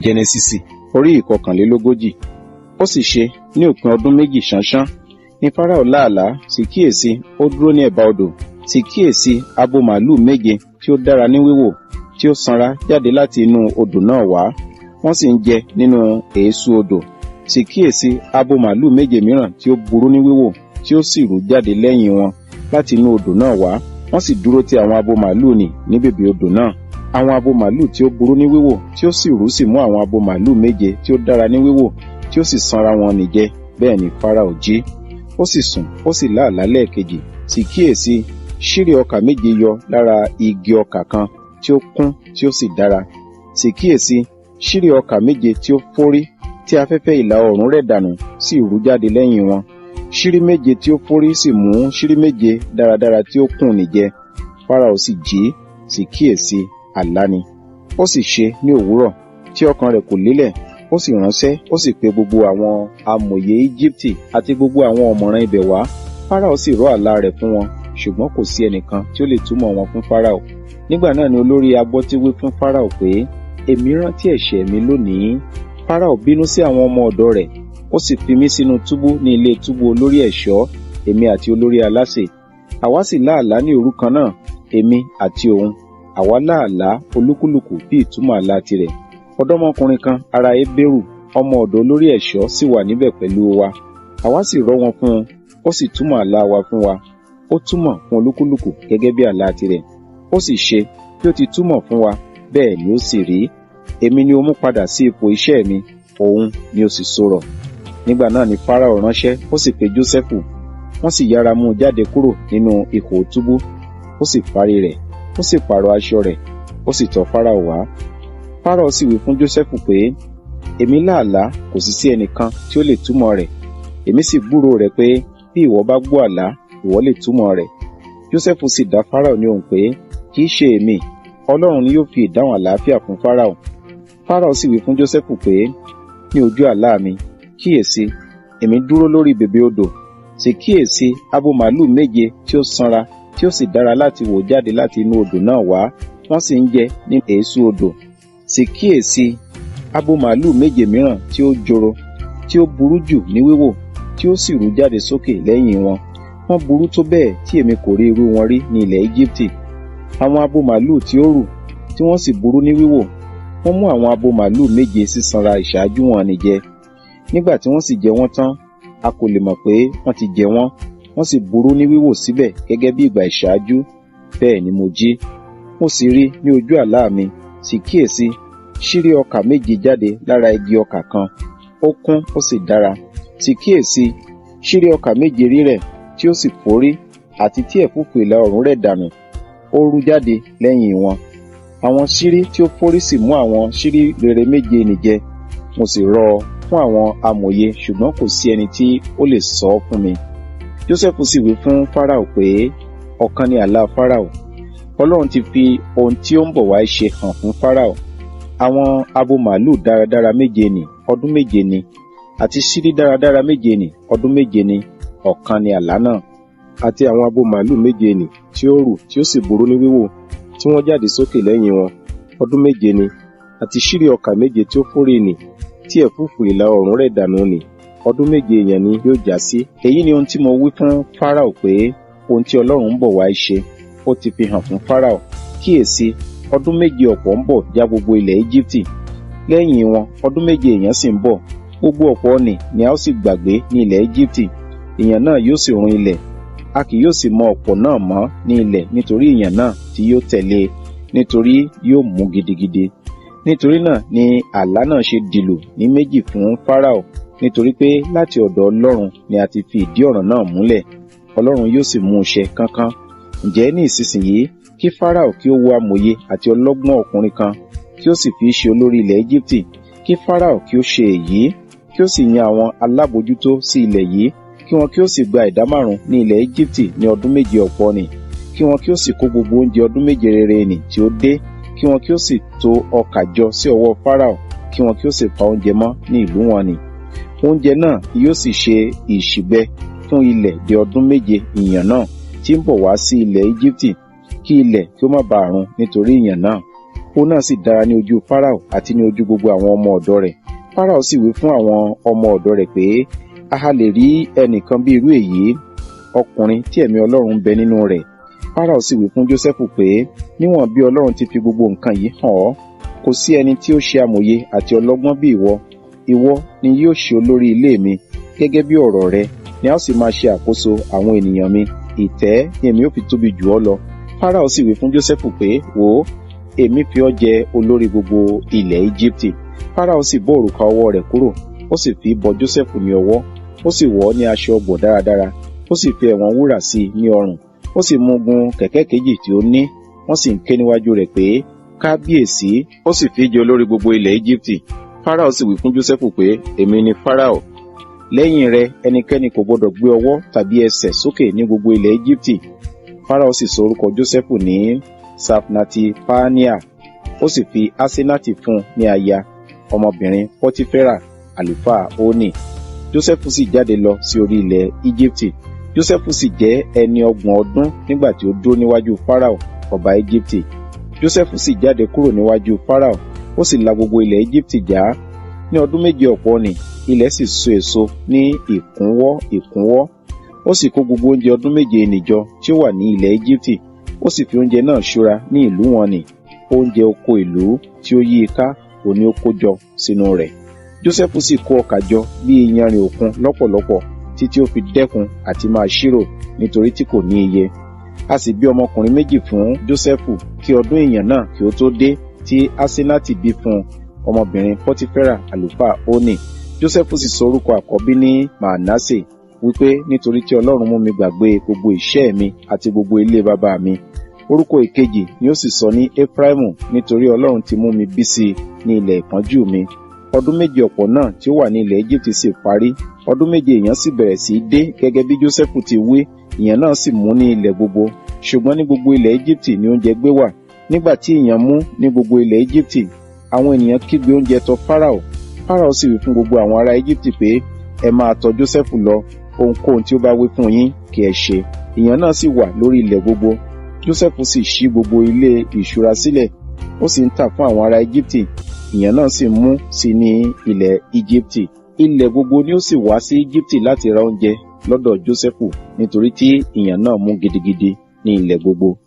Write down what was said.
Jẹ́nẹ́sísì orí 41. Ó sì ṣe ní òpin ọdún méjì ṣánṣán ní Fáráò lá àlá, sì kíyèsi, ó dúró ní ẹ̀bá odò. Sì kíyèsi, abo màlúù méje tí ó dára ní wíwò, tí ó sanra jáde láti inú odò náà wá, wọ́n sì ń jẹ nínú èésú odò. Sì kíyèsi, abo màlúù méje mìíràn tí ó burú ní wíwò, tí ó sì rú jáde lẹ́yìn wọn láti inú odò náà wá, wọ́n sì dúró ti àwọn abo màlúù nì ní bèbè odò náà. Àwọn abo màlúù tí ó burú ní wíwò, tí ó sì rú sì mú àwọn abo màlúù méje tí ó dára ní wíwò, tí ó sì sanra wọn nì jẹ. Bẹ́ẹ̀ ni Fáráò jí. Ó sì sùn, ó sì lá àlá lẹ́ẹ̀kejì. Sì kíyèsi, ṣírí ọkà méje yọ lára igi ọkà kan tí ó kún tí ó sì dára. Sì kíyèsi, ṣírí ọkà méje tí ó fórí, tí afẹ́fẹ́ ìlà oòrùn rẹ̀ dànù sì rú jáde lẹ́yìn wọn. Ṣírí méje tí ó fórí sì mú ṣírí méje dáradára tí ó kùn nì jẹ. Fáráò sì jí, sì kíyèsi, àlá ni. Ó sì ṣe ní òwúrọ̀, tí ọkàn rẹ̀ kò lélẹ̀, ó sì ránṣẹ́, ó sì pe gbogbo àwọn amòye Íjíbítì àti gbogbo àwọn ọ̀mọ̀ràn ibẹ̀ wá. Fáráò sì rọ́ àlá rẹ̀ fún wọn, ṣùgbọ́n kò sí ẹnìkan tí ó lè túmọ̀ wọn fún Fáráò. Nígbà náà ni olórí agbọ́tí wí fún Fáráò pé, èmi rántí ẹ̀ṣẹ̀ mi lónìí. Fáráò bínú sí àwọn ọmọ ọ̀dọ̀ rẹ̀, ó sì fi mí sínú túbú ní ilé túbú olórí ẹ̀ṣọ́, èmi àti olórí alásè. Àwa sì lá àlá ní òru kan náà, èmi àti òun. Àwa lá àlá olúkúlùkù bí ìtumọ̀ àlá tirẹ̀. Ọ̀dọ́mọkùnrin kan ará Hébérù, ọmọ ọ̀dọ̀ olórí ẹ̀ṣọ́ sì wà níbẹ̀ pẹ̀lú wa. Àwa sì rọ́ wọn fún un, ó sì túmọ̀ àlá wa fún wa. Ó túmọ̀ fún olúkúlùkù gẹ́gẹ́ bí àlá tirẹ̀. Ó sì ṣe bí ó ti túmọ̀ fún wa, bẹ́ẹ̀ ni ó sì rí. Èmi ni ó mú padà sí ipò iṣẹ́ mi, òun ni ó sì sọ̀rọ̀. Nígbà náà ni Fáráò ránṣẹ́, ó sì pe Jósẹ́fù. Wọ́n sì yára mú un jáde kúrò nínú ihò túbú. Ó sì fárí rẹ̀, ó sì pààrọ̀ aṣọ rẹ̀, ó sì tọ̀ Fáráò wá. Fáráò sì wí fún Jósẹ́fù pé, èmi lá àlá, kò sì sí ẹnìkan tí ó lè túmọ̀ rẹ̀. Èmi sì gbúròó rẹ̀ pé bí ìwọ bá gbọ́ àlá, ìwọ lè túmọ̀ rẹ̀. Jósẹ́fù sì dá Fáráò ní ohùn pé, kì í ṣe èmi, Ọlọ́run ni yóò fi ìdáhùn àlàáfíà fún Fáráò. Fáráò sì wí fún Jósẹ́fù pé, ní ojú àlá mi, kíyèsi, èmi dúró lórí bèbè odò. Sì kíyèsi, abo màlúù méje tí ó sanra, tí ó sì dára láti wò jáde láti inú odò náà wá, wọ́n sì ń jẹ ní èésú odò. Sì kíyèsi, abo màlúù méje mìíràn tí ó joro, tí ó burú jù ní wíwò, tí ó sì rú jáde sókè lẹ́yìn wọn. Wọ́n burú tó bẹ́ẹ̀ tí èmi kò rí irú wọn rí ní ilẹ̀ Íjíbítì. Àwọn abo màlúù tí ó rù, tí wọ́n sì burú ní wíwò, wọ́n mú àwọn abo màlúù méje sísanra ìṣáájú wọn nì jẹ. Nígbà tí wọ́n sì jẹ wọ́n tán, a kò lè mọ̀ pé wọ́n ti jẹ wọ́n, wọ́n sì burú ní wíwò síbẹ̀ gẹ́gẹ́ bí ìgbà ìṣáájú. Bẹ́ẹ̀ ni mo jí. Mo sì rí ní ojú àlá mi, sì kíyèsi, ṣírí ọkà méje jáde lára igi ọkà kan. Ó kún, ó sì dára. Sì kíyèsi, ṣírí ọkà méje rírẹ̀ tí ó sì fórí, àti tí ẹ̀fúùfù ìlà oòrùn rẹ̀ dànù, ó rú jáde lẹ́yìn wọn. Àwọn ṣírí tí ó fórí sì mú àwọn ṣírí rere méje nì jẹ. Mo sì rọ́ ọ fún àwọn amòye, ṣùgbọ́n kò sí ẹni tí ó lè sọ ọ́ fún mi. Jósẹ́fù sì wí fún Fáráò pé, ọ̀kan ni àlá Fáráò. Ọlọ́run ti fi ohun tí ó ń bọ̀ wá ṣe hàn fún Fáráò. Àwọn abo màlúù dáradára méje nì, ọdún méje ni, àti ṣírí dáradára méje nì, ọdún méje ni, ọ̀kan ni àlá náà. Àti àwọn abo màlúù méje nì tí ó rù tí ó sì burú ní wíwò, tí wọ́n jáde sókè lẹ́yìn wọn, ọdún méje ni, àti ṣírí ọkà méje tí ó fórí nì, tí ẹ̀fúùfù ìlà oòrùn rẹ̀ dànù nì, ọdún méje ìyàn ni yóò já sí. Èyí ni ohun tí mo wí fún Fáráò pé, ohun tí Ọlọ́run ń bọ̀ wá ṣe, ó ti fi hàn fún Fáráò. Kíyèsi, ọdún méje ọ̀pọ̀ ń bọ̀ já gbogbo ilẹ̀ Íjíbítì. Lẹ́yìn wọn, ọdún méje ìyàn sì ń bọ̀. Gbogbo ọ̀pọ̀ nì ni a ó sì gbàgbé ní ilẹ̀ Íjíbítì. Ìyàn náà yóò sì run ilẹ̀. A kì yóò sì mọ ọ̀pọ̀ náà mọ́ ní ilẹ̀ nítorí ìyàn náà tí yóò tẹ̀lé e, nítorí yóò mú gidigidi. Nítorí náà ni àlá náà ṣe dìlù ní méjì fún Fáráò, nítorí pé láti ọ̀dọ̀ Ọlọ́run ni a ti fi ìdí ọ̀ràn náà múlẹ̀. Ọlọ́run yóò sì mú un ṣẹ kánkán. Ǹjẹ́ ní ìsinsìnyí, kí Fáráò kí ó wo amòye àti ọlọ́gbọ́n ọkùnrin kan, kí ó sì fi í ṣe olórí ilẹ̀ Íjíbítì. Kí Fáráò kí ó ṣe èyí, kí ó sì yan àwọn alábòójútó sí ilẹ̀ yìí, kí wọn kí ó sì gba ìdámárùn ní ilẹ̀ Íjíbítì ní ọdún méje ọ̀pọ̀ nì, kí wọn kí ó sì kó gbogbo oúnjẹ ọdún méje rere nì tí ó dé, kí wọn kí ó sì tò ọkà jọ sí ọwọ́ Fáráò, kí wọn kí ó sì pa oúnjẹ mọ́ ní ìlú wọn nì. Oúnjẹ náà yóò sì ṣe ìṣìgbẹ fún ilẹ̀ di ọdún méje ìyàn náà tí ń bọ̀ wá sí ilẹ̀ Íjíbítì, kí ilẹ̀ kí ó má baà run nítorí ìyàn náà. Òun náà sì dára ní ojú Fáráò àti ní ojú gbogbo àwọn ọmọ ọ̀dọ̀ rẹ̀. Fáráò sì wí fún àwọn ọmọ ọ̀dọ̀ rẹ̀ pé, a ha lè rí ẹnìkan bí irú èyí, ọkùnrin tí ẹ̀mí Ọlọ́run ń bẹ nínú rẹ̀? Fáráò sì wí fún Jósẹ́fù pé, níwọ̀n bí Ọlọ́run ti fi gbogbo nǹkan yìí hàn ọ́, kò sí ẹni tí ó ṣe amòye àti ọlọ́gbọ́n bí ìwọ. Ìwọ ni yóò ṣe olórí ilé mi, gẹ́gẹ́ bí ọ̀rọ̀ rẹ ni a ó sì máa ṣe àkóso àwọn ènìyàn mi. Ìtẹ́ ni èmi ó fi tóbi jù ọ́ lọ. Fáráò sì wí fún Jósẹ́fù pé, wò ó, èmi fi ọ́ jẹ olórí gbogbo ilẹ̀ Íjíbítì. Fáráò sì bọ́ òrùka ọwọ́ rẹ̀ kúrò, ó sì fi bọ Jósẹ́fù ní ọwọ́, ó sì wọ̀ ọ́ ní aṣọ ọ̀gbọ̀ dáradára, ó sì fi ẹ̀wọ̀n wúrà sí i ní ọrùn, ó sì mú gun kẹ̀kẹ́ kejì tí ó ní, wọ́n sì ń ké níwájú rẹ̀ pé, kábíyèsí, ó sì fi jẹ olórí gbogbo ilẹ̀ Íjíbítì. Fáráò sì wí fún Jósẹ́fù pé, èmi ni Fáráò. Lẹ́yìn rẹ̀ ẹnikẹ́ni kò gbọdọ̀ gbé ọwọ́ tàbí ẹsẹ̀ sókè ní gbogbo ilẹ̀ Íjíbítì. Fáráò sì sọ orúkọ Jósẹ́fù ní Safnati-Paanea, ó sì fi Asenati fún ní aya, ọmọbìnrin Pọtifera, àlùfáà Oni. Jósẹ́fù sì jáde lọ sí orí ilẹ̀ Íjíbítì. Jósẹ́fù sì jẹ́ ẹni 30 ọdún nígbà tí ó dúró níwájú Fáráò, ọba Íjíbítì. Jósẹ́fù sì jáde kúrò níwájú Fáráò, ó sì la gbogbo ilẹ̀ Íjíbítì já. Ní ọdún méje ọ̀pọ̀ nì, ilẹ̀ sì so èso ní ìkúnwọ́ ìkúnwọ́. Ó sì kó gbogbo oúnjẹ ọdún méje nì jọ tí ó wà ní ilẹ̀ Íjíbítì, ó sì fi oúnjẹ náà ṣúra ní ìlú wọn nì. Oúnjẹ oko ìlú tí ó yí i ká òun ni ó kó jọ sínú rẹ̀. Jósẹ́fù sì kó ọkà jọ bí iyanrìn òkun lọ́pọ̀lọpọ̀ títí ó fi dẹ́kun àti máa ṣírò nítorí tí kò ní iye. A sì bí ọmọkùnrin méjì fún Jósẹ́fù kí ọdún ìyàn náà kí ó tó dé tí Asenati bí fún ọmọbìnrin Pọtifera àlùfáà Oni. Jósẹ́fù sì sọ orúkọ àkọ́bí ní Mànásè, wípé nítorí tí Ọlọ́run mú mi gbàgbé gbogbo ìṣẹ́ mi àti gbogbo ilé bàbá mi. Orúkọ ìkejì ni ó sì sọ ní Efraimu, nítorí Ọlọ́run ti mú mi bí sí ní ilẹ̀ ìpọ́njú mi. Ọdún méje ọ̀pọ̀ náà tí ó wà ní ilẹ̀ Íjíbítì sì parí. Ọdún méje ìyàn sì bẹ̀rẹ̀ sí í dé gẹ́gẹ́ bí Jósẹ́fù ti wí, ìyàn náà sì mú ní ilẹ̀ gbogbo. Ṣùgbọ́n ní gbogbo ilẹ̀ Íjíbítì ni oúnjẹ gbé wà. Nígbà tí ìyàn mú ní gbogbo ilẹ̀ Íjíbítì, àwọn ènìyàn kígbe oúnjẹ tọ̀ Fáráò. Fáráò sì wí fún gbogbo àwọn ará Íjíbítì pé, ẹ máa tọ̀ Jósẹ́fù lọ, ohunkóhun tí ó bá wí fún yín kí ẹ ṣe. Ìyàn náà sì wà lórí ilẹ̀ gbogbo. Jósẹ́fù sì ṣí gbogbo ilé ìṣúra sílẹ̀, ó sì ń tà fún àwọn ará Íjíbítì. Ìyàn náà sì mú sí ní ilẹ̀ Íjíbítì. Ilẹ̀ gbogbo ni ó sì wá sí Íjíbítì láti ra oúnjẹ lọ́dọ̀ Jósẹ́fù, nítorí tí ìyàn náà mú gidigidi ní ilẹ̀ gbogbo.